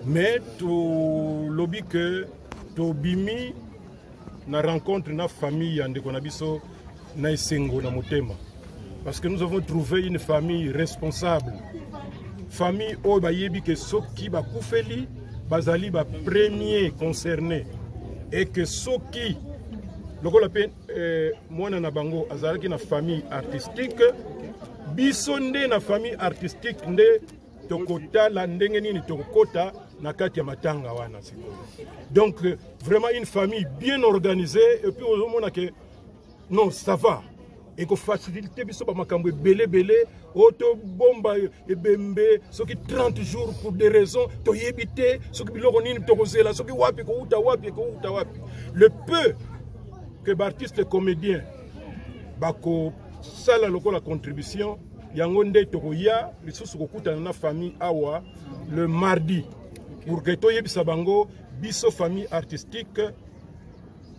Mais tolobi que tobimi na rencontre na famille ya ndeko na biso na esengo na motema, parce que nous avons trouvé une famille responsable, famille oyo bayebi ke soki bakufeli bazali ba premier concerné, et que soki lokola mpe mwana na bango azalaki na famille artistique, biso nde na famille artistique nde tokotala ndenge nini tokokota na kati ya matanga wana sikoyo. Donc vraiment une famille bien organisée, et puis ozomona ke non, ça va, ekofacilite biso bamakambo ebele ebele oyo tobomba ebembe soki 30 jours pour des raisons toyebi te, soki biloko nini tokozela, soki wapi ekouta wapi, ekouta wapi. Le peu que baartiste comédien bakosala lokola contribution, yango nde tokoya lisusu kokutana na famille awa le mardi pour que toyebisa bango biso famille artistique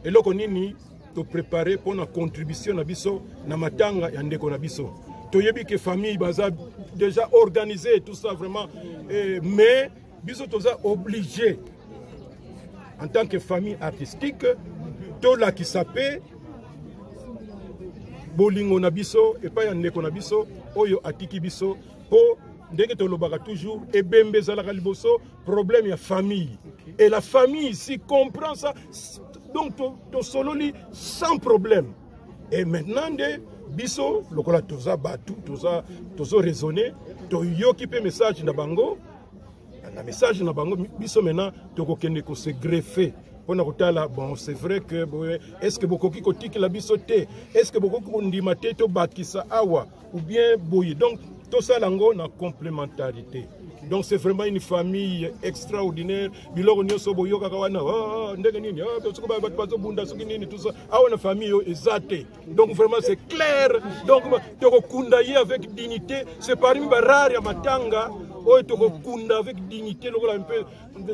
eloko nini toprépare mpona contribution na biso na matanga ya ndeko na biso. Toyebi ke famille baza déjà organisé, tout ça vraiment, mais biso toza obligé en tant que famille artistique tolakisa mpe bolingo na biso epai ya ndeko na biso oyo atiki biso, mpo ndenge tolobaka toujours, ebembe ezalaka liboso problème ya famille, et la famille ici comprend ça. Donc tosololi sans problème. Et maintenant nde biso lokola toza bato toza tozo raisonner, toyoki mpe message na bango. Na message na bango, biso maintenant tokokende kose greffer mpona kotala. Bon, c'est vrai que boye, est ce que bokoki kotikela biso te? Est ce que bokoki kondima te tobakisa awa ou bien boye? Donc tosala yango na complémentarité. Donc c'est vraiment une famille extraordinaire. Biloko nyonso boyokaka wana, oh, ndenge nini, oh, soki bato bazobunda, soki nini, tout ça, awa na famille oyo eza te. Donc vraiment c'est clair. Donc tokokunda ye avec dignité. C'est parmi barare ya matanga oyo tokokunda avec dignité, lokola un peu,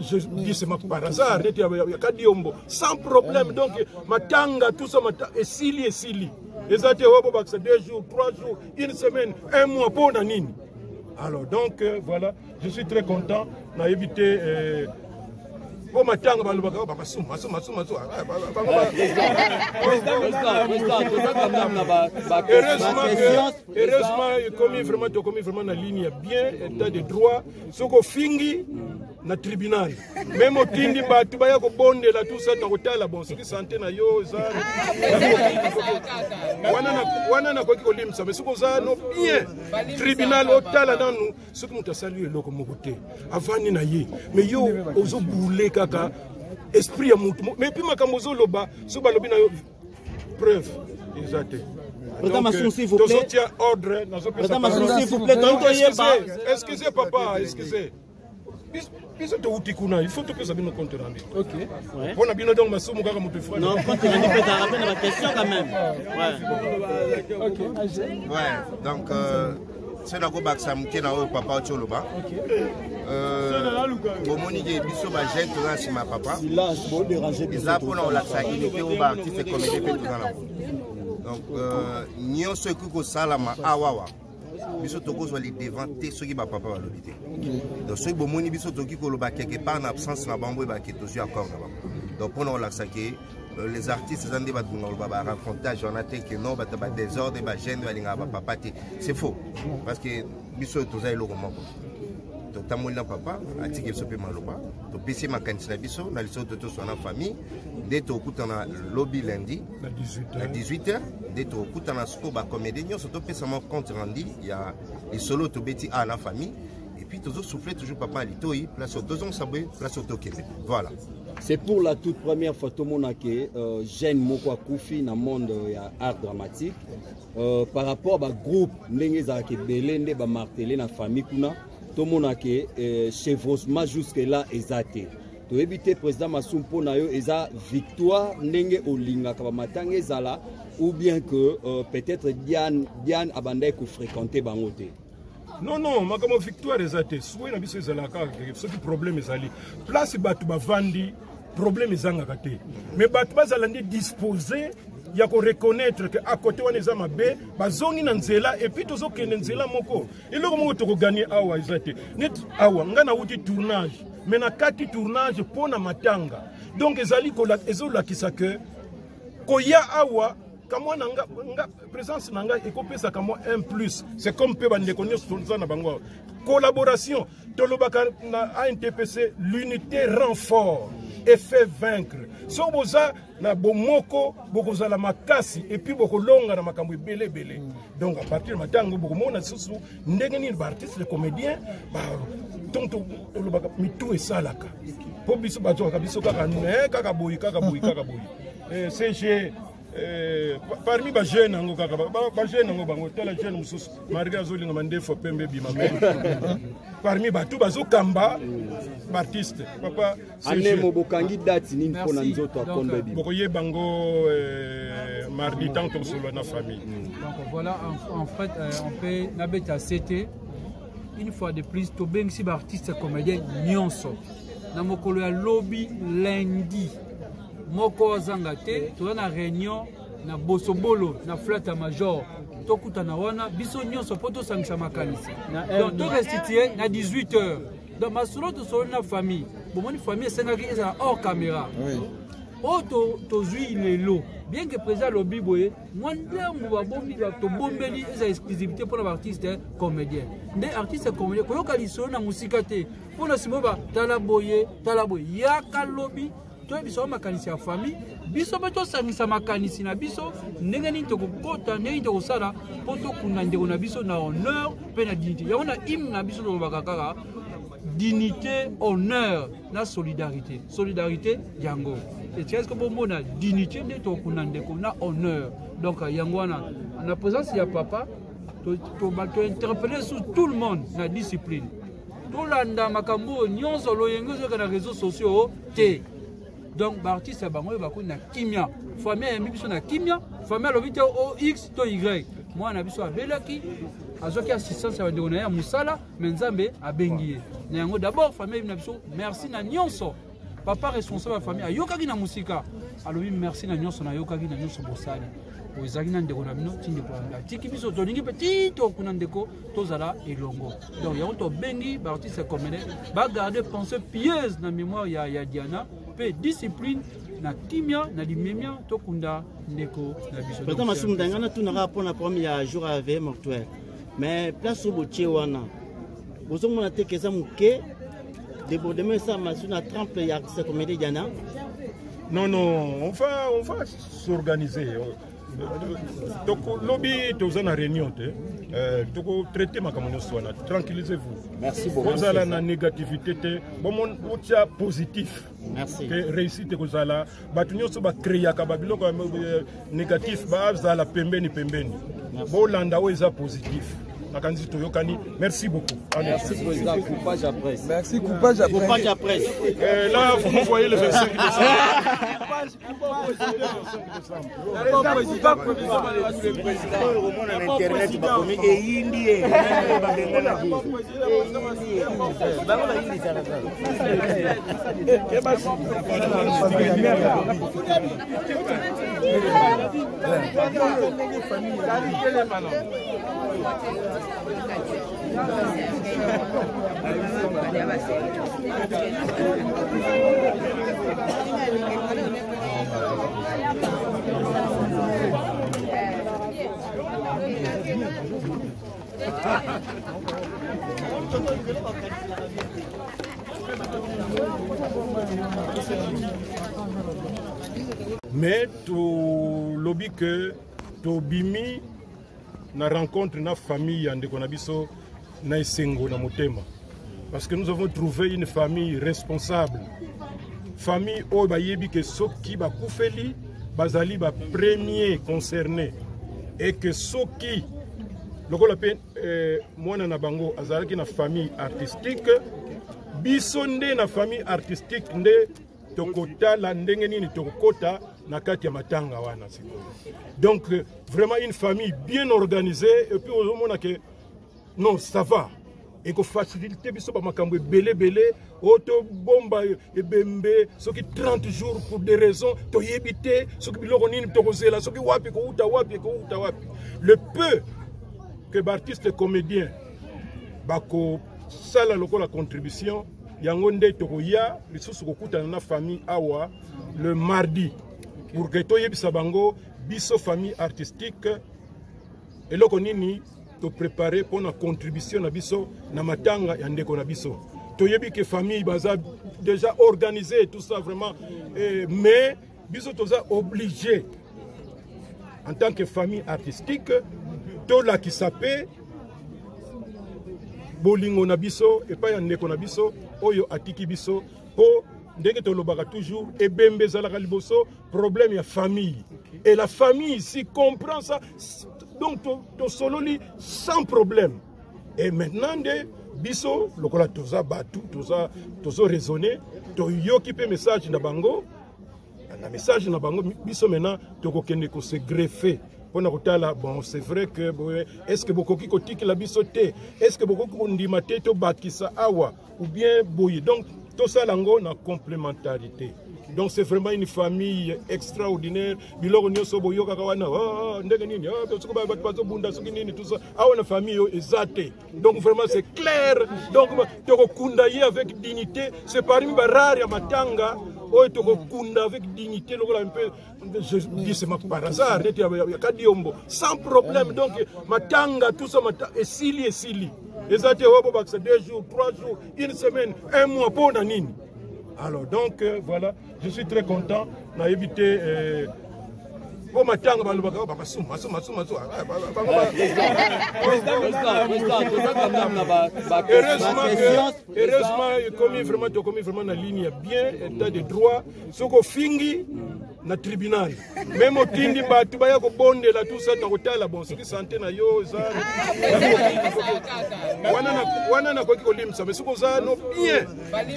je dis c'est par hasard, neti ya Kadiombo, sans problème. Donc matanga, tout ça, esili, esili, eza te oyo bobakisa 2 jours, 3 jours, une semaine, un mois, mpo na nini? Alors donc voilà, je suis très content. Nayebi te mpo matanga balobaka bamasumu, masumu, masumu, masumu. Toza quand même na Heureusement ekomi vraiment, tokomi vraiment na ligne ya bien, état de droit. Soki ofingi na tribunal, même otindi bato baya kobondela, tout ça, nakotala. Bon, soki santé na yo eza wana, nakoki kolimisa, mais soki oza no bien, tribunal otala nanu. Soki moto asali yo eloko moko te, avandi na ye, mais yo ozobule kaka esprit ya motu, mais puis makambo ozoloba, soki balobi na yo preuve eza te. Président Massoum, s'il vous plaît. Tozotia ordre. Président Massoum, s'il vous plaît, donc toyeba. Excusez papa, excusez. Biso touti kuna, il faut topesa bino compte rendu mpona bino. Donc masumu kaka moto. Non, compte rendu mpe ezalaka mpe na baquestion quand même. Ouais, donc se nakobakisa moke na oyo papa oti oloba. Bomoni ke biso bajeune toza na nsima ya papa, eza mpona kolakisa unité oyo baartiste comédien mpe toza nango. Donc nyonso ekoki kosalama awawa, biso tokozwa le devant te soki bapapa balobi te. Donc soki bomoni biso tokoki koloba quelque part na absence na bango, oyebake tozwi accord na bango. Donc mpona kolakisa ke les artistes eza nde bato bonga koloba baracontage wana te ke non, bato badésordre, bajeune balingaka bapapa te, c'est faux, parce que biso toza eloko moko. Totamboli na papa, atiki biso mpe maloba, topesi makanisi na biso na liso. Totoswa na famille nde tokutana lobi lundi na 18 heures, nde tokutana sikoyo bacomédie nyonso, topesama compte rendu ya lisolo tobeti a na famille, et puis tozosouffle toujours papa ya litoi, place oyo tozongisa boye, place oyo tokende, voilà. C'est pour la toute première fois tomona ke jeune moko akufi na monde ya art dramatique. Par rapport bagroupe ndenge ezalaka ebele nde bamartele na famille kuna, tomona ke chevauchement jusque là eza te. Toyebi te, président Masum, mpo na yo eza victoire ndenge olingaka bamatanga ezala, ou bien que peut-être Diane abandaki kofréquente bango te? Non, makambo victoire eza te. Souhait na biso ezalaka kaka soki problème ezali place bato bavandi, problème ezangaka te, mais bato bazala nde disposé ya koreconnaître ke à côté wana eza mabe, bazongi na nzela, et puis tozokende nzela moko. Eloko moko tokoganye awa eza te. Neti awa ngai nauti tournage. Mais nakati tournage mpo na matanga. Donc ezali ezolakisa ke koya awa kamwa na nga, nga présence na ngai ekopesaka mwa un plus. C'est comme mpe bandeko nyonso toza na bango awa, collaboration tolobaka na ANTPC, l'unité rend fort et fait vaincre. Soki boza na bomoko, bokozala makasi et puis bokolonga na makambo ebele ebele. Donc à partir ya matango, bokomona lisusu ndenge nini baartiste, le comédien, donc tolobaka mitu esalaka, mpo biso bazwaka biso kaka ne kaka boye, kaka boye, kaka boye. CG, parmi bajeune yango, kaka bajeune yango, bango tala jeune mosusu, malgré azolinga mandefu pembe ebima, mais parmi bato bazokamba baartiste, papa. Anemo, bokangi date nini mpona nzoto ya kondo ebima? Bokoyeba yango mardi, tant tosolola na famille. Donc voilà, en fait, on peut nabeta ct une fois de plus, tobengisi baartiste comédien nyonso na mokolo ya lobi lundi, moko azanga te. Toza na réunion na Bosobolo, na Flata Major. Tokutana wana biso nyonso mpo tosangisa makanisi. Donc torestitue na 18 heures. Donc masolo tosololi na famille, bomoni famille esengaki ezala hors caméra. Oyo tozwi lelo, bien que président alobi boye, mwa ndambu babombi, tobombeli eza exclusivité mpona baartiste comédien. Nde artiste comédien koyoka lisolo na mosika te, mpona nsima ba tala boye, tala boye. Yaka lobi, toyebisa makanisi ya famille. Biso mpe tosangisa makanisi na biso, ndenge nini tokokota, ndenge nini tokosala mpo tokunda ndeko na biso na honneur mpe na dignité. Yango na hymne na biso tolobaka kaka dignité, honneur na solidarité. Solidarité yango etikasi bomona dignité nde tokunda ndeko na honneur. Donc yango wana, na présence ya papa, tointerpelle sur tout le monde na discipline. Tolanda makambo oyo nyonso, loyenge ozoyoka na réseaux sociaux te. Donc baartiste ya bango oyo bakoni na kimia, famille ayambi biso na kimia. Famille alobi te o x to y. Mwana na biso abelaki, azwaki assistance ya bandeko na ye ya mosala, mais Nzambe abengi ye na yango. D'abord famille ayebi na biso merci na nyonso. Papa responsable ya famille ayokaki na mosika, alobi merci na nyonso, nayokaki na nyonso bosali oyo ezalaki na ndeko na bino ti ndeko atiki biso. Tolingi mpe ti tokuna ndeko tozala elongo. Donc yango tobengi baartiste comédien bagarde pensée pieuse na mémoire ya Diana, mpe discipline na kimia, na limemia, tokunda ndeko na biso. Président Masumu, ndanga natunaka mpona problème ya jour ya veille mortuaire, mais place oyo botie wana, bozomona te ke eza moke, débordement esalama su na trempe ya artiste comédien Diana? Non, non, on va s'organiser. Lobi toza na réunion te, tokotraite makambo nyonso wana. Tranquillisez-vous. Merci beaucoup. Bozala na négativité te, botia positif. Merci. Ke réussite ekozala. Bato nyonso bacréaka babiloko ya négatif, bazala pembeni pembeni, bolanda oyo eza positif. Nakanisi toyokani. Merci beaucoup. Allez. Merci président, coupage à presse. Merci, coupage à presse. Coupage à presse. Et là, vous me voyez le 25 décembre. Okomona na internet bakomi eyindi ye, babenganaki bango, bayindisaka Mais tolobi ke tobimi na rencontre na famille ya ndeko na biso na esengo na motema, parce que nous avons trouvé une famille responsable, famille oyo bayebi ke soki bakufeli, bazali bapremier concerné, et que soki lokola mpe mwana na bango azalaki na famille artistique, biso nde na famille artistique nde tokotala ndenge nini tokokota na kati ya matanga wana sikoyo. Donc vraiment une famille bien organisée. Et puis ozomona ke non, ça va, ekofacilite biso bamakambo ebele ebele oyo tobomba ebembe soki 30 jours pour des raisons toyebi te, soki biloko nini tokozela, soki wapi ekouta wapi, ekouta wapi. Le peu que baartiste comédien bakosala lokola contribution. Yango nde tokoya lisusu kokutana na famille awa le mardi pour que toyebisa bango biso famille artistique eloko nini toprépare mpo na contribution na biso na matanga ya ndeko na biso. Toyebi ke famille baza déjà organisé, tout ça vraiment, eh, mais biso toza obligé en tant que famille artistique tolakisa mpe bolingo na biso epai ya ndeko na biso oyo atiki biso, mpo ndenge tolobaka toujours, ebembe ezalaka liboso, problème ya famille. Et la famille ici comprend ça, donc tosololi sans problème. Et maintenant nde biso lokola toza bato, toza tozo raisonner, toyoki mpe message na bango. Na message na bango, biso maintenant tokokende kose greffer mpona kotala. Bon, c'est vrai que boye, est ce que bokoki kotikela biso te? Est ce que bokoki kondima te tobakisa awa ou bien boye? Donc tosala yango na complémentarité. Donc c'est vraiment une famille extraordinaire. Biloko nyonso boyokaka wana, oh, ndenge nini, oh, soki bato bazobunda, soki nini, tout ça, awa na famille oyo eza te. Donc vraiment c'est clair. Donc tokokunda ye avec dignité. C'est parmi barare ya matanga oyo tokokunda avec dignité, lokola un peu, je dis c'est par hasard, neti ya Kadiombo, sans problème. Donc matanga, tout ça, esili, esili, eza te oyo bobakisa 2 jours, 3 jours, une semaine, un mois, mpo na nini? Alors donc voilà, je suis très content. Nayebi te, mpo matanga balobaka bamasumu, masumu, masumu, masumu. Toza quand même na Heureusement ekomi vraiment, tokomi vraiment na ligne ya bien, état de droit. Soki ofingi na tribunal, même otindi bato baya kobondela, tout ça, nakotala. Bon, soki santé na yo eza wana, nakoki kolimisa. Mais soki oza no bien,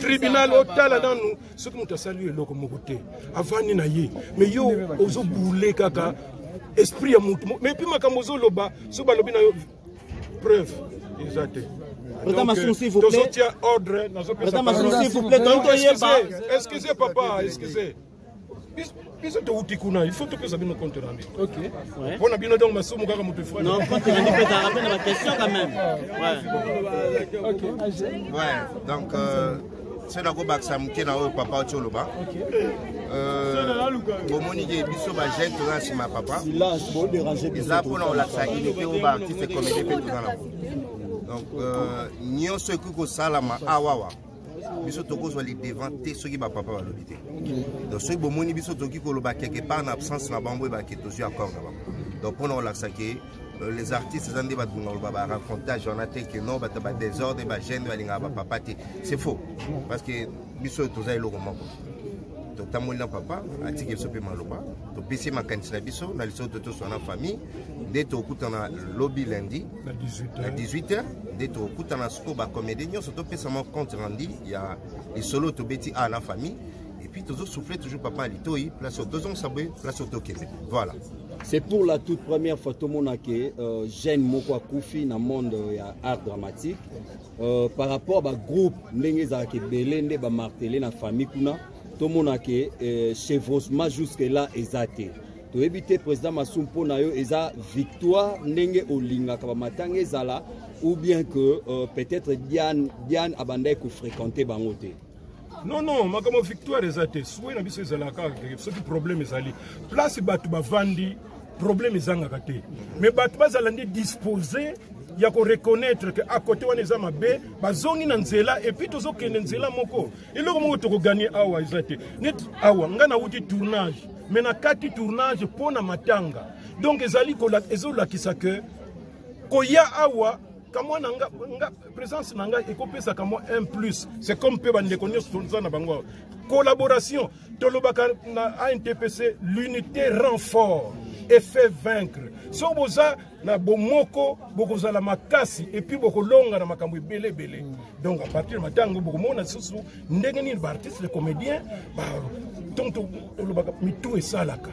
tribunal otala nanu. Soki moto asali yo eloko moko te, avandi na ye, mais yo ozobule kaka esprit ya motu. Mais puis makambo ozoloba, soki balobi na yo preuve eza te. Président Massoum, s'il vous plaît. Tozotia ordre. Président Massoum, s'il vous plaît, donc toyeba. Excusez papa, excusez. Biso touti kuna, il faut topesa bino compte rendu mpona bino. Donc masumu kaka moto. Non, compte rendu mpe ezalaka mpe na baquestion quand même. Ouais, donc se nakobakisa moke na oyo papa oti oloba. Bomoni ke biso bajeune toza na nsima ya papa, eza mpona kolakisa unité oyo baartiste comédien mpe toza nango. Donc nyonso ekoki kosalama awawa, biso tokozwa le devant te soki bapapa balobi te. Donc soki bomoni biso tokoki koloba quelque part na absence na bango, oyebake tozwi accord na bango. Donc mpona kolakisa ke les artistes eza nde bato bonga koloba baracontage wana te ke non, bato badésordre, bajeune balingaka bapapa te, c'est faux, parce que biso toza eloko moko. Totamboli na papa, atiki biso mpe maloba, topesi makanisi na biso na liso. Totoswa na famille nde tokutana lobi lundi na 18 h, nde tokutana sikoyo bacomédie nyonso, topesama compte rendu ya lisolo tobeti a na famille. Et puis tozosouffle toujours papa ya litoi, place oyo tozongisa boye, place oyo tokende, voilà. C'est pour la toute première fois tomona ke jeune moko akufi na monde ya art dramatique. Par rapport bagroupe ndenge ezalaka ebele, nde bamartele na famille kuna, tomona ke chevauchement jusque là eza te. Toyebi te, président Masum, mpo na yo eza victoire ndenge olingaka bamatanga ezala, ou bien que peut-être Diane abandaki kofréquente bango te? Non, makambo victoire eza te. Souhait na biso ezalaka kaka soki problème ezali, place bato bavandi, problème ezangaka te, mais bato bazala nde disposé ya koreconnaître ke à côté wana eza mabe, bazongi na nzela, et puis tozokende nzela moko. Eloko moko tokoganye awa eza te. Neti awa ngai nauti tournage, mais na kati tournage mpo na matanga. Donc ezali ezolakisa ke koya awa kamwa na nga, nga présence na ngai ekopesaka mwa un plus. C'est comme mpe bandeko nyonso toza na bango awa, collaboration. Tolobaka na ANTPC, l'unité rend fort et fait vaincre. Soki boza na bomoko, bokozala makasi et puis bokolonga na makambo ebele ebele. Donc à partir ya matango, bokomona lisusu ndenge nini baartiste, le comédien. Donc tolobaka mitu esalaka,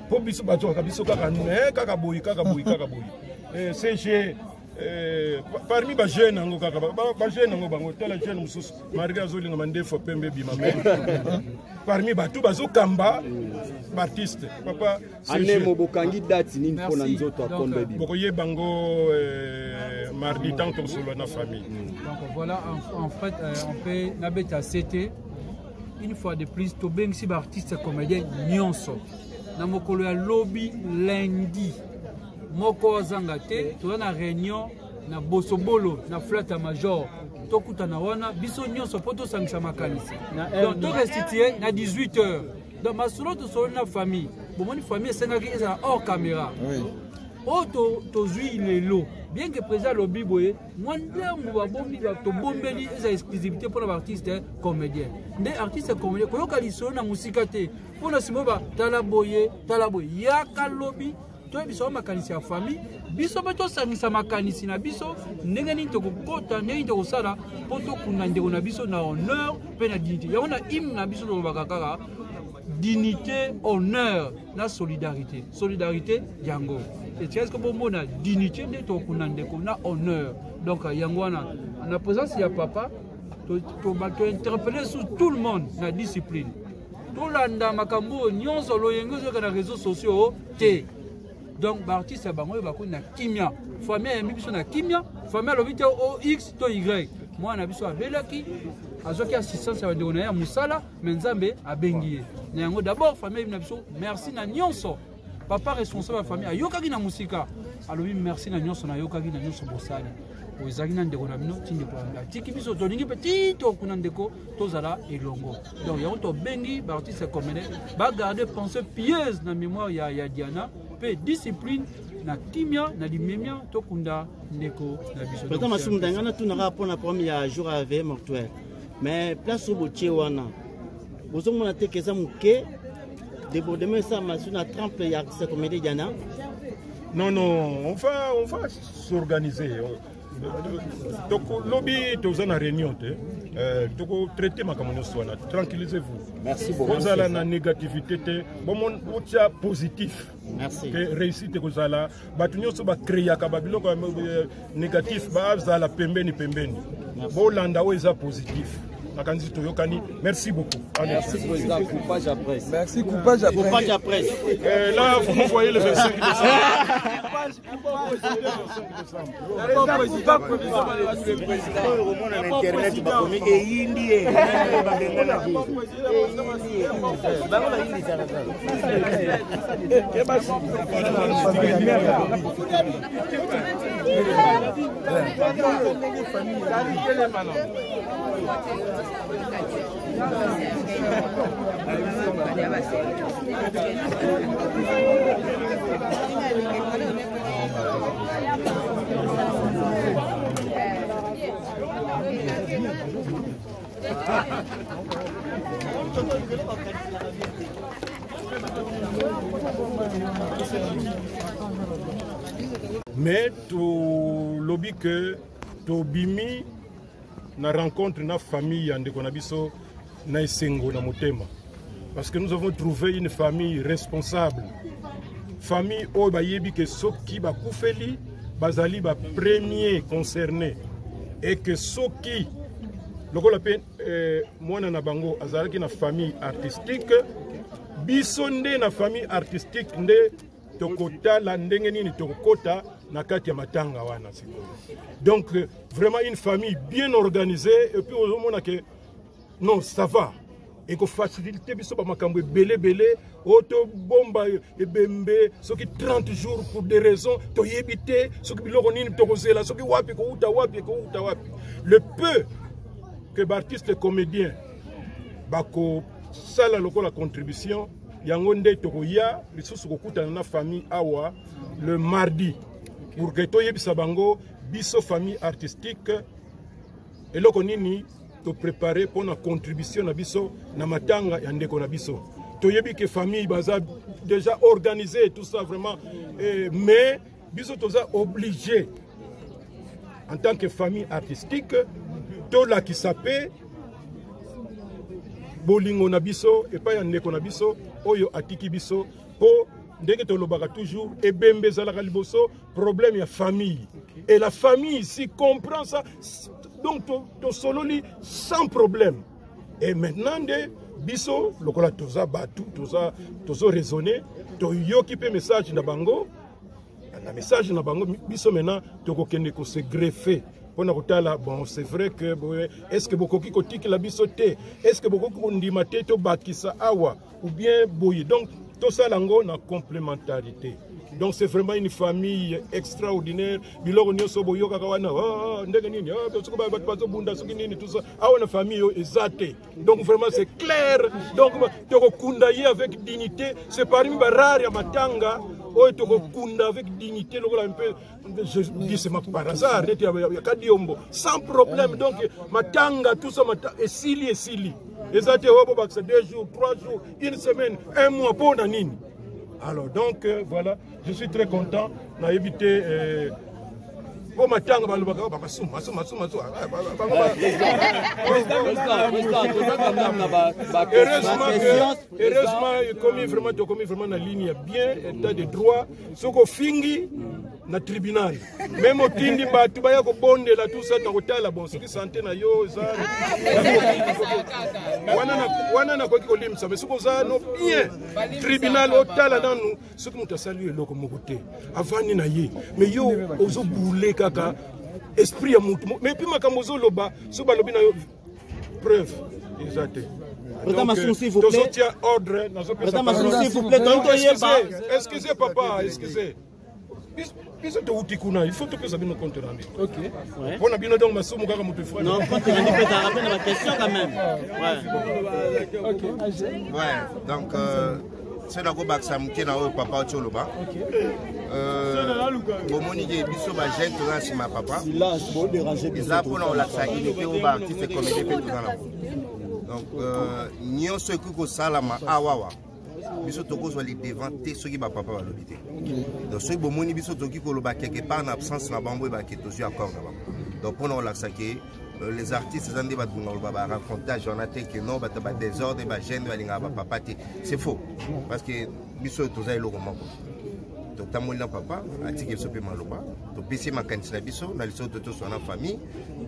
mpo biso bazwaka biso kaka kaka boye, kaka boye, kaka boye. CG, parmi bajeune yango, kaka bajeune yango bango, tala jeune mosusu, malgré azolinga mandefu pembe ebima, mais parmi bato bazokamba baartiste, papa. Anemo, bokangi date nini mpona nzoto ya Kondo ebima? Bokoyeba yango. mardi ntango tokosolola na famille. Donc voilà, en fait, on peut nabeta ct une fois de plus, tobengisi baartiste comédien nyonso na mokolo ya lobi lundi, moko azanga te. Toza na réunion na Bosobolo, na Flata Major. Tokutana wana biso nyonso mpo tosangisa makanisi. Donc torestitue na 18 heures. Donc masolo tosololi na famille, bomoni famille esengaki ezala hors caméra. Oyo tozwi lelo, bien que président alobi boye, mwa ndambu babombi, tobombeli eza exclusivité mpona baartiste comédien. Nde artiste comédien koyoka lisolo na mosika te, mpona nsima ba tala boye, tala boye, yaka lobi toyebisa makanisi ya famille. Biso mpe tosangisa makanisi na biso, ndenge nini tokokota, ndenge nini tokosala mpo tokunda ndeko na biso na honneur mpe na dignité. Yango na hymne na biso tolobaka kaka dignité, honneur na solidarité. Solidarité yango etikasi bomona dignité nde tokunda ndeko na honneur. Donc yango wana, na présence ya papa, tointerpelle sur tout le monde na discipline. Tolanda makambo oyo nyonso loyenge ozoyoka na réseaux sociaux te. Donc baartiste ya bango oyo bakoni na kimia, famille ayambi biso na kimia. Famille alobi te o x to y. Mwana na biso abelaki, azwaki assistance ya bandeko na ye ya mosala, me Nzambe abengi ye na yango. D'abord famille ayebi na biso merci na nyonso. Papa responsable ya famille ayokaki na mosika, alobi merci na nyonso, nayokaki na nyonso bosali oyo ezalaki na ndeko na bino ti ndeko atiki biso. Tolingi mpe ti tokuna ndeko tozala elongo. Donc yango tobengi baartiste comédien bagarde pensée pieuse na mémoire ya Diana, mpe discipline na kimia na limemia, tokunda ndeko na biso. Président Masumu, ndanga natunaka mpona problème ya jour ya veille mortuaire, mais place oyo botie wana, bozomona te ke eza moke, débordement esalama su na trempe ya artiste comédien Diana? Non, non, on va s'organiser. Lobi toza na réunion te, tokotraite makambo nyonso wana. Tranquillisez-vous. Merci beaucoup. Bozala na négativité te, botia positif. Merci. Ke réussite ekozala. Bato nyonso bacréaka babiloko ya négatif bazala pembeni pembeni, bolanda oyo eza positif. Nakanisi toyokani. Merci beaucoup. Allez. Merci président, coupage après. Merci, coupage après. Coupage après. Et là, vous me voyez le 25 décembre. Oyo komona na internet, bakomi eyindi ye, babenganaki bango, bayindisaka kaka. Mais tolobi ke tobimi na rencontre na famille ya ndeko na biso na esengo na motema, parce que nous avons trouvé une famille responsable, famille oyo bayebi ke soki bakufeli, bazali bapremier concerné, et que soki lokola mpe mwana na bango azalaki na famille artistique, biso nde na famille artistique nde tokotala ndenge nini tokokota na kati ya matanga wana sikoyo. Donc vraiment une famille bien organisée. Et puis ozomona ke non, ça va, ekofacilite biso bamakambo ebele ebele oyo tobomba ebembe soki 30 jours pour des raisons toyebi te, soki biloko nini tokozela, soki wapi ekouta wapi, ekouta wapi. Le peu que baartiste comédien bakosala lokola contribution, yango nde tokoya lisusu kokutana na famille awa le mardi pour que toyebisa bango biso famille artistique eloko nini toprépare mpona contribution na biso na matanga ya ndeko na biso. Toyebi ke famille baza déjà organisé, tout ça vraiment, mais biso toza obligé en tant que famille artistique tolakisa mpe bolingo na biso epai ya ndeko na biso oyo atiki biso, mpo ndenge tolobaka toujours, ebembe ezalaka liboso, problème ya famille. Et la famille ici comprend ça. Donc tosololi sans problème. Et maintenant nde biso lokola toza bato toza tozo raisonner, toyoki mpe message na bango. Na message na bango, biso maintenant tokokende kose greffer mpona kotala. Bon, c'est vrai que boye, est ce que bokoki kotikela biso te? Est ce que bokoki kondima te tobakisa awa ou bien boye? Donc tosala yango na complémentarité. Donc c'est vraiment une famille extraordinaire. Biloko nyonso boyokaka wana, oh, ndenge nini, oh, soki bato bazobunda, soki nini, tout ça, awa na famille oyo eza te. Donc vraiment c'est clair. Donc tokokunda ye avec dignité. C'est parmi barare ya matanga oyo tokokunda avec dignité, lokola un peu, je dis c'est par hasard, neti ya Kadiombo, sans problème. Donc matanga, tout ça, esili, esili, eza te oyo bobakisa 2 jours, 3 jours, une semaine, un mois, mpo na nini? Alors donc voilà, je suis très content. Nayebi te mpo matanga balobaka bamasumu, masumu, masumu, masumu. Heureusement ekomi vraiment, tokomi vraiment na ligne ya bien, état de droit. Soki ofingi na tribunal, même otindi bato baya kobondela, tout ça, nakotala. Bon, soki santé na yo eza wana, nakoki kolimisa. Mais soki oza no bien, tribunal otala nanu. Soki moto asali yo eloko moko te, avandi na ye, mais yo ozobule kaka esprit ya motu. Mais puis makambo ozoloba, soki balobi na yo preuve eza te. Président Massoum, s'il vous plaît. Tozotia ordre. Président Massoum, s'il vous plaît, donc toyeba. Excusez papa, excusez. Biso touti kuna, il faut topesa bino compte rendu mpona bino. Donc masumu kaka moto. Non, compte rendu mpe ezalaka mpe na baquestion quand même. Ouais, donc se nakobakisa moke na oyo papa oti oloba. Bomoni ke biso bajeune toza na nsima ya papa, eza mpona kolakisa unité oyo baartiste comédien mpe toza nango. Donc nyonso ekoki kosalama awawa, biso tokozwa le devant te soki bapapa balobi te. Donc soki bomoni biso tokoki koloba quelque part na absence na bango, oyebake tozwi accord na bango. Donc mpona kolakisa ke les artistes eza nde bato bonga koloba baracontage wana te ke non, bato badésordre, bajeune balingaka bapapa te, c'est faux, parce que biso oyo toza eloko moko. Totamboli na papa, atiki biso mpe maloba, topesi makanisi na biso na liso. Totoswa na famille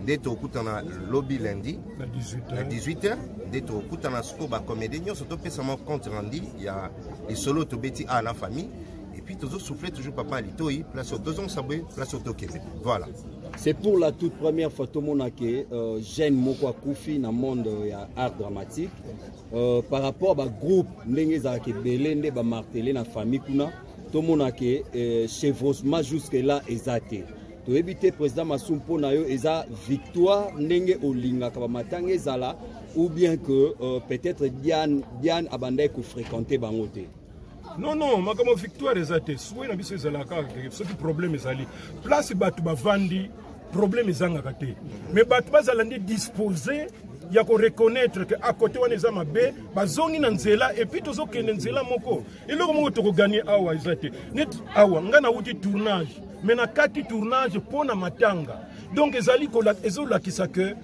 nde tokutana lobi lundi na 18 h, nde tokutana sikoyo bacomédien nyonso, topesama compte rendu ya lisolo tobeti a na famille. Et puis tozosouffle toujours papa ya litoi, place oyo tozongisa boye, place oyo tokende, voilà. C'est pour la toute première fois tomona ke jeune moko akufi na monde ya art dramatique. Par rapport bagroupe ndenge ezalaka ebele, nde bamartele na famille kuna, tomona ke chevauchement jusque là eza te. Toyebi te, président Masum, mpo na yo eza victoire ndenge olingaka bamatanga ezala, ou bien que peut-être Diane abandaki kofréquente bango te? Non, makambo victoire eza te. Souhait na biso ezalaka kaka soki problème ezali, place bato bavandi, problème ezangaka te, mais bato bazala nde disposé ya koreconnaître ke à côté wana eza mabe, bazongi na nzela, et puis tozokende nzela moko. Eloko moko tokoganye awa eza te. Neti awa ngai nauti tournage, mais na kati tournage mpo na matanga. Donc ezali ezolakisa ke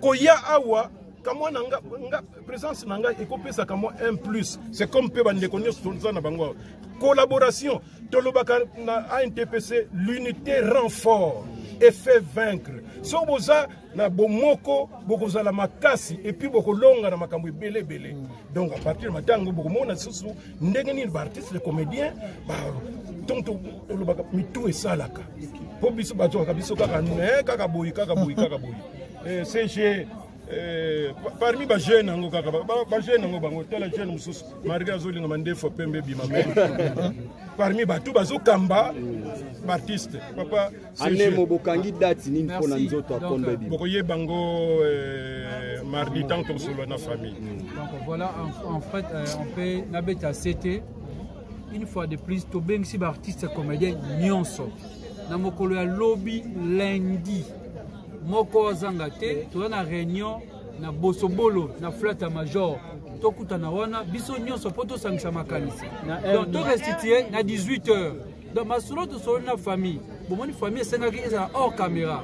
koya awa kamwa na nga, nga présence na ngai ekopesaka mwa un plus. C'est comme mpe bandeko nyonso toza na bango awa, collaboration. Tolobaka na ANTPC, l'unité rend fort et fait vaincre. Soki boza na bomoko, bokozala makasi et puis bokolonga na makambo ebele ebele. Donc à partir ya matango, bokomona lisusu ndenge nini baartiste, le comédien. Donc tolobaka mitu esalaka, mpo biso bazwaka biso kaka kaka boye, kaka boye, kaka boye. CG, parmi bajeune yango, kaka bajeune yango bango, tala jeune mosusu, malgré azolinga mandefu pembe ebima, mais parmi bato bazokamba baartiste, papa. Anemo, bokangi date nini mpona nzoto ya kondo ebima? Bokoyeba yango mardi, tant tosolola na famille. Donc voilà, en fait on peut nabeta ct une fois de plus, tobengisi baartiste comédien nyonso na mokolo ya lobi lundi, moko azanga te. Toza na réunion na Bosobolo, na Flata Major. Tokutana wana biso nyonso mpo tosangisa makanisi. Donc torestitue na 18 heures. Donc masolo tosolo na famille, bomoni famille esengaki ezala hors caméra.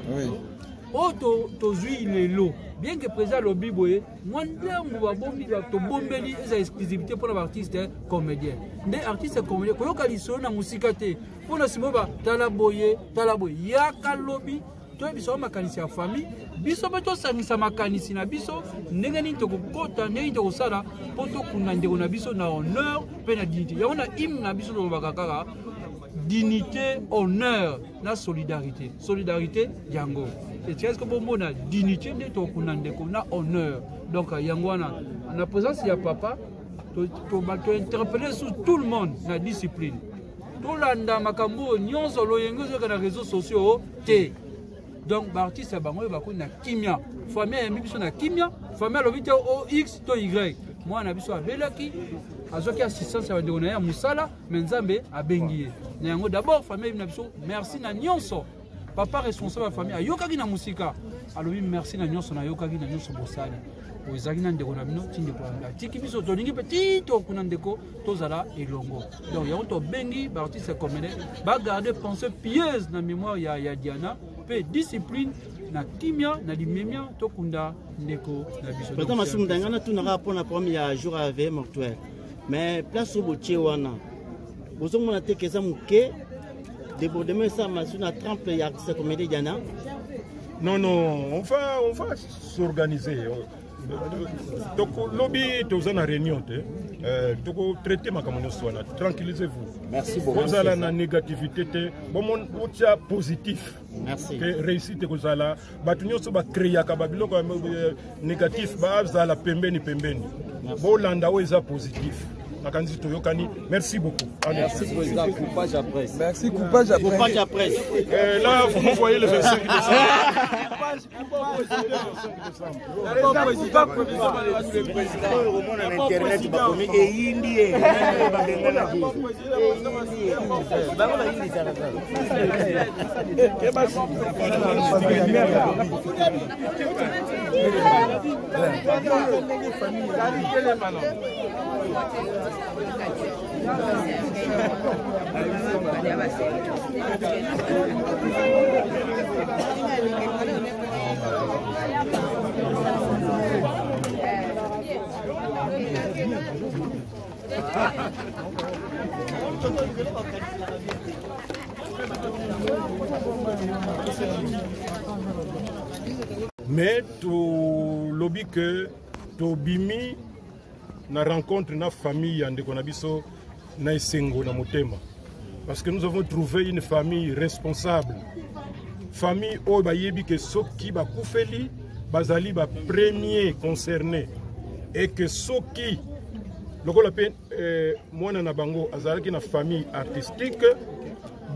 Oyo tozwi lelo, bien que président alobi boye, mwa ndambu babombi, tobombeli eza exclusivité mpona baartiste comédien. Nde artiste comédien koyoka lisolo na mosika te, mpona nsima oyo tala boye, tala boye, yaka lobi toyebisa makanisi ya famille. Biso mpe tosangisa makanisi na biso, ndenge nini tokokota, ndenge nini tokosala mpo tokunda ndeko na biso na honneur mpe na dignité. Yango na hymne na biso tolobaka kaka. Dignité, honneur na solidarité. Solidarité yango. Etikali ko bomona dignité nde tokunda ndeko na honneur. Donc yango wana na présence ya papa to to to interpeller sur tout le monde na discipline. Tolanda makambo oyo nyonso loyenge ozoyoka na réseaux sociaux te. Donc baartiste ya bango oyo bakoki na kimia, famille ayambi biso na kimia, famille alobi te o x to y. Mwana na biso abelaki, azwaki assistance ya bandeko na ye ya mosala, me Nzambe abengi ye na yango. D'abord famille na biso, merci na nyonso. Papa responsable ya famille ayokaki na mosika, alobi merci na nyonso nayokaki na nyonso bosali oyo ezalaki na ndeko na bino ti ndeko atiki biso, tolingi mpe ti tokuna ndeko tozala elongo. Donc yango tobengi baartiste comédien bagarde pensée pieuse na mémoire ya, ya Diana, mpe discipline na kimia na limemia tokunda ndeko na biso. Président Masumu Danga, natunaka mpona problème ya jour ya veille mortuaire, mais place oyo botie wana bozomona te ke eza moke, débordement esalama su na trempe ya artiste comédien Diana? Non, non, on va s'organiser. Donc lobi toza na réunion te, tokotraite makambo nyonso wana. Tranquillisez-vous. Merci beaucoup. Bozala na négativité te, botia positif. Merci. Ke réussite ekozala. Bato nyonso bacréaka babiloko ya négatif bazala pembeni pembeni, bolanda oyo eza positif. Nakanisi toyokani. Merci beaucoup. Allez. Merci président, coupage après. Merci, coupage après. Coupage après. Et là, vous me voyez le 25 décembre. Omona na internet bakomi eyindi ye babenganaki bango bayindisaka. Mais tolobi ke tobimi na rencontre na famille ya ndeko na biso na esengo na motema, parce que nous avons trouvé une famille responsable, famille oyo bayebi ke soki bakufeli bazali bapremier concerné, et que soki lokola mpe mwana na bango azalaki na famille artistique,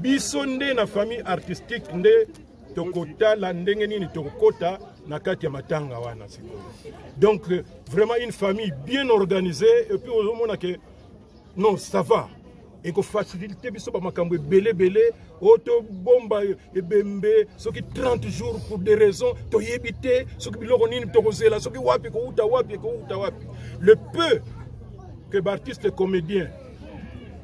biso nde na famille artistique nde tokotala ndenge nini tokokota na kati ya matanga wana sikoyo. Donc vraiment une famille bien organisée, et puis ozomona ke non, ça va, ekofacilite biso bamakambo ebele ebele oyo tobomba ebembe soki 30 jours pour des raisons toyebi te, soki biloko nini tokozela, soki wapi ekouta wapi, ekouta wapi. Le peu que baartiste comédien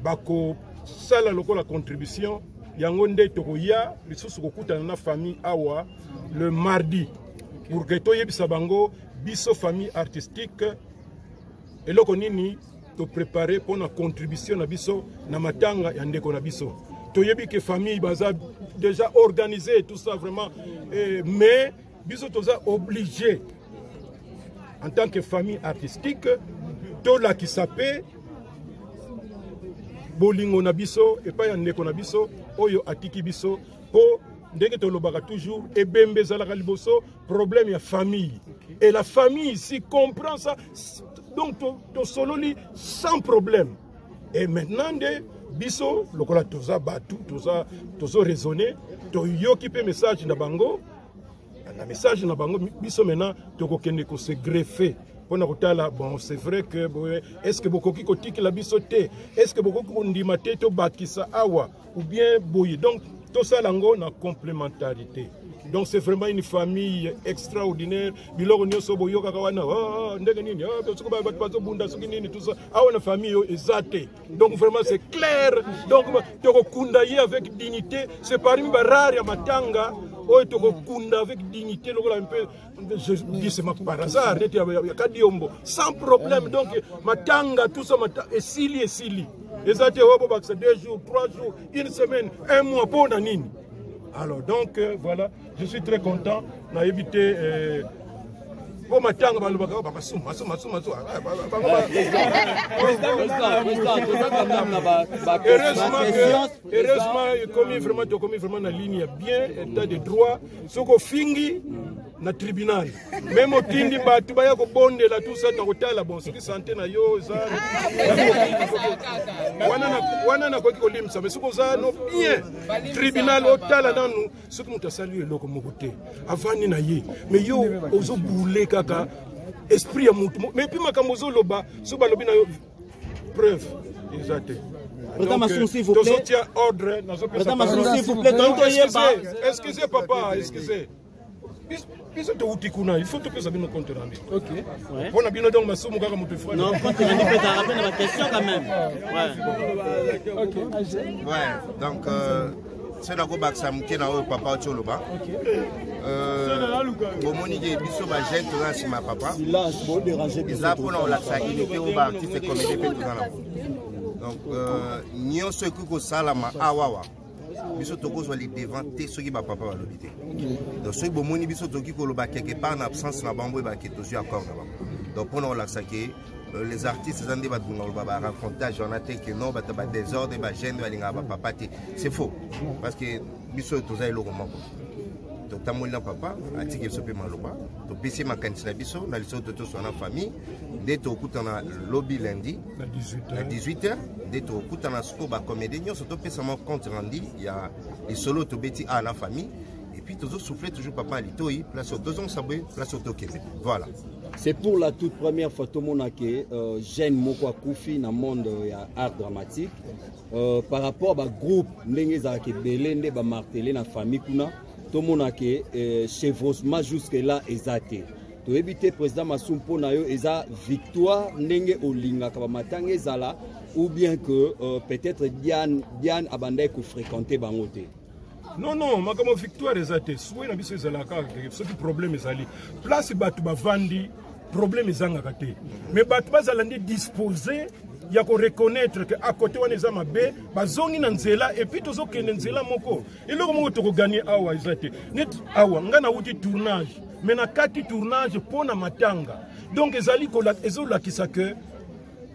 bakosala lokola contribution, yango nde tokoya lisusu kokutana na famille awa le mardi pour que toyebisa bango biso famille artistique eloko nini toprépare mpona contribution na biso na matanga ya ndeko na biso. Toyebi ke famille baza déjà organisé, tout ça vraiment, mais biso toza obligé en tant que famille artistique tolakisa mpe bolingo na biso epai ya ndeko na biso oyo atiki biso, mpo ndenge tolobaka toujours, ebembe ezalaka liboso problème ya famille, et la famille ici comprend ça. Donc tosololi sans problème, et maintenant nde biso lokola toza bato toza tozo raisonner, toyoki mpe message na bango. Na message na bango, biso maintenant tokokende kose greffer mpona kotala. Bon, c'est vrai que boye, est ce que bokoki kotikela biso te, est ce que bokoki kondima te tobakisa awa ou bien boye? Donc tosala yango na complémentarité. Donc c'est vraiment une famille extraordinaire. Biloko nyonso boyokaka wana, oh, ndenge nini, oh, soki bato bazobunda, soki nini, tout ça, awa na famille oyo eza te. Donc vraiment c'est clair. Donc tokokunda ye avec dignité. C'est parmi barare ya matanga oyo tokokunda avec dignité, lokola un peu, je dis c'est par hasard, neti ya Kadiombo, sans problème. Donc matanga, tout ça, matanga esili, esili, eza te oyo bobakisa 2 jours, 3 jours, une semaine, un mois, mpo na nini? Alors donc voilà, je suis très content. Nayebi te. Mpo matanga balobaka bamasumu masumu masumu masumu. Heureusement ekomi vraiment, tokomi vraiment na ligne ya bien, état de droit. Soki ofingi na tribunal, meme otindi bato baya kobondela, tout ça, nakotala bon soki sante na yo eza wana, nakoki kolimisa. Mais soki oza no bien, tribunal otala nanu soki moto asali yo eloko moko te, avandi na ye, mais yo ozobule kaka esprit ya motu. Mais puis makambo ozoloba, soki balobi na yo preuve eza te. Président Massoum, s'il vous plaît. Tozotia ordre. Président Massoum, s'il vous plaît, donc toyeba. Excusez papa, excusez. Biso touti kuna, il faut topesa bino compte rendu. Mpo na bino donc masumu kaka moto. Non, compte rendu mpe ezalaka mpe na baquestion quand même. Ouais, donc se nakobakisa moke na oyo papa oti oloba. Bomoni ke biso bajeune toza na nsima ya papa, eza mpona kolakisa unité oyo baartiste comédien mpe toza nango. Donc nyonso ekoki kosalama awawa, biso tokozwa le devant te soki bapapa balobi te. Donc soki bomoni biso tokoki koloba quelque part na absence na bango, oyebake tozwi accord na bango. Donc mpona kolakisa ke les artistes eza nde bato koloba baracontage wana te ke non, bato badésordre, bajeune balingaka bapapa te, c'est faux, parce que biso toza eloko moko. Totamboli na papa, atiki biso mpe maloba, topesi makanisi na biso na liso. Totoswa na famille nde tokutana lobi lundi na 18 heures, nde tokutana sikoyo bacomédien nyonso, topesama compte rendu ya lisolo tobeti a na famille, et puis tozosouffle toujours papa litoi, place oyo tozongisa boye, place oyo tokende, voilà. C'est pour la toute première fois tomona ke jeune moko akufi na monde ya art dramatique. Par rapport bagroupe ndenge ezalaka ebele, nde bamartele na famille kuna, tomona ke chevauchement jusque là eza te. Toyebi te, président Masum, mpo na yo eza victoire ndenge olingaka bamatanga ezala, ou bien que peut-être Diane abandaki kofréquente bango te? Non, makambo victoire eza te. Souhait na biso ezalaka kaka soki problème ezali, place bato bavandi, problème ezangaka te, mais bato bazala nde disposé ya koreconnaître ke à côté wana eza mabe, bazongi na nzela, et puis tozokende nzela moko. Eloko moko tokoganye awa eza te. Neti awa ngai nawuti tournage, mais na kati tournage mpo na matanga, donc ezali ezolakisa ke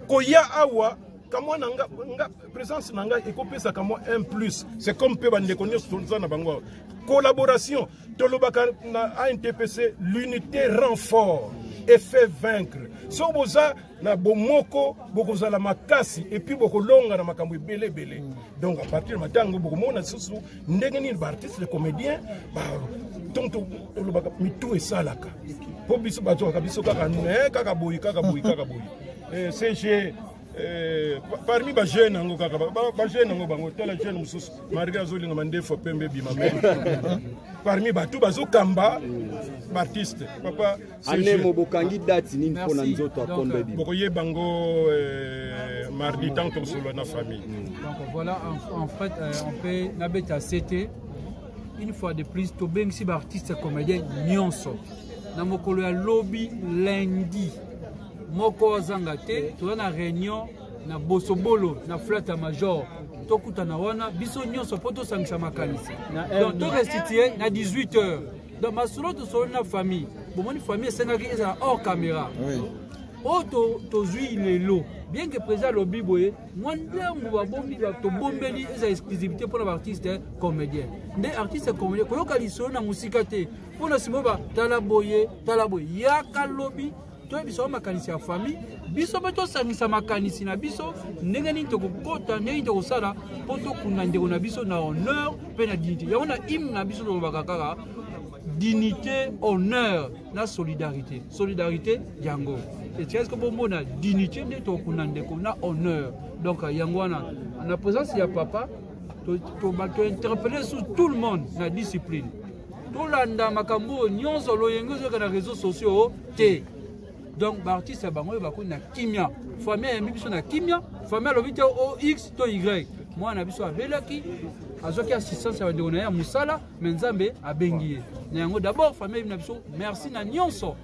koya awa kamwa na nga, nga présence na ngai ekopesaka mwa un plus. C'est comme mpe bandeko nyonso toza na bango awa, collaboration. Tolobaka na ANTPC, l'unité rend fort et fait vaincre. So boza na bomoko, bokozala makasi et puis bokolonga na makambo ebele ebele. Donc à partir ya matango, bokomona lisusu ndenge nini baartiste, les comédiens, donc tolobaka mitu esalaka, mpo biso bazwaka biso kaka ne kaka boye, kaka boye, kaka boye. CG, parmi bajeune yango, kaka bajeune yango bango, tala jeune mosusu, malgré azolinga mandefu pembe ebima, me parmi bato bazokamba baartiste, papa. Anemo, bokangi date nini mpona nzoto akondo ebima? Bokoyeba yango mardi, tant tosolola na famille. Donc voilà, en fait on peut nabeta ct une fois de plus, tobengisi baartiste comédien nyonso na mokolo ya lobi lundi, moko azanga te. Toza na réunion na Bosobolo na flat ya Major, tokutana wana biso nyonso mpo tosangisa makanisi. Donc torestitue na 18 heures. Donc masolo tosololi na famille, bomoni famille esengaki ezala hors caméra. Oyo tozwi lelo, bien que président alobi boye, mwa ndambu babombi, tobombeli eza exclusivité mpona baartiste comédien. Nde artiste comédien koyoka lisolo na mosika te, mpona nsima oyo tala boye, tala boye, yaka lobi toyebisa makanisi ya famille. Biso mpe tosangisa makanisi na biso ndenge nini tokokota, ndenge nini tokosala mpo tokunda ndeko na biso na honneur mpe na dignité. Yango na hymne na biso tolobaka kaka dignité, honneur na solidarité. Solidarité yango etikasi bomona dignité nde tokunda ndeko na honneur. Donc yango wana, na présence ya papa, tointerpelle sur tout le monde na discipline. Tolanda makambo oyo nyonso loyenge ozoyoka na réseaux sociaux te. Donc baartiste ya bango oyo bakoni na kimia, famille ayambi biso na kimia. Famille alobi te o x to y, mwana na biso abelaki, azwaki assistance ya bandeko na ye ya mosala, me Nzambe abengi ye na yango. D'abord famille ayebi na biso merci na nyonso.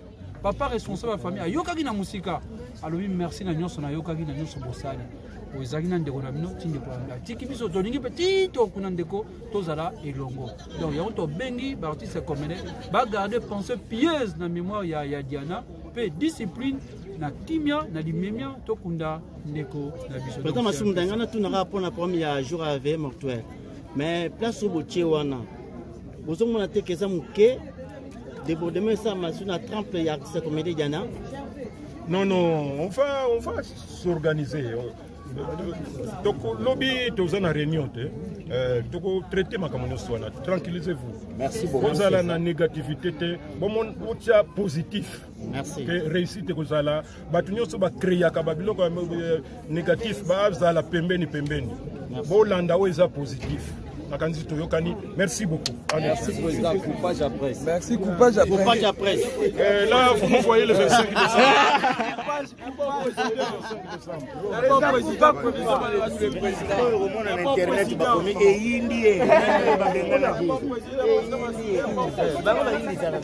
Papa responsable ya famille ayokaki na mosika, alobi merci na nyonso nayokaki na nyonso bosali. Oyo ezalaki na ndeko na bino ti ndeko atiki biso, tolingi mpe ti tokuna ndeko tozala elongo. Donc yango tobengi baartiste comédien bagarde pensée pieuse na mémoire ya, ya Diana mpe discipline na kimia na limemia tokunda ndeko na biso. Président Masumu Ndanga, natunaka mpona problème ya jour ya veille mortuaire, mais place oyo botie wana bozomona te ke eza moke, débordement esalama su na trempe ya artiste comédien Diana? Non, non, on va s'organiser. Lobi toza na réunion te, tokotraite makambo nyonso wana. Tranquillisez-vous. Merci beaucoup. Bozala na négativité te, botia positif. Merci. Ke réussite ekozala. Bato nyonso bacréaka babiloko ya négatif bazala pembeni pembeni, bolanda oyo eza positif. Nakanisi toyokani. Merci beaucoup. Allez. Merci président. Coupage après. Merci, coupage après. Coupage après. Là, vous nous voyez le 25 décembre. Oyo omona na internet bakomi eyindi ye babenga na bango bayindisaka.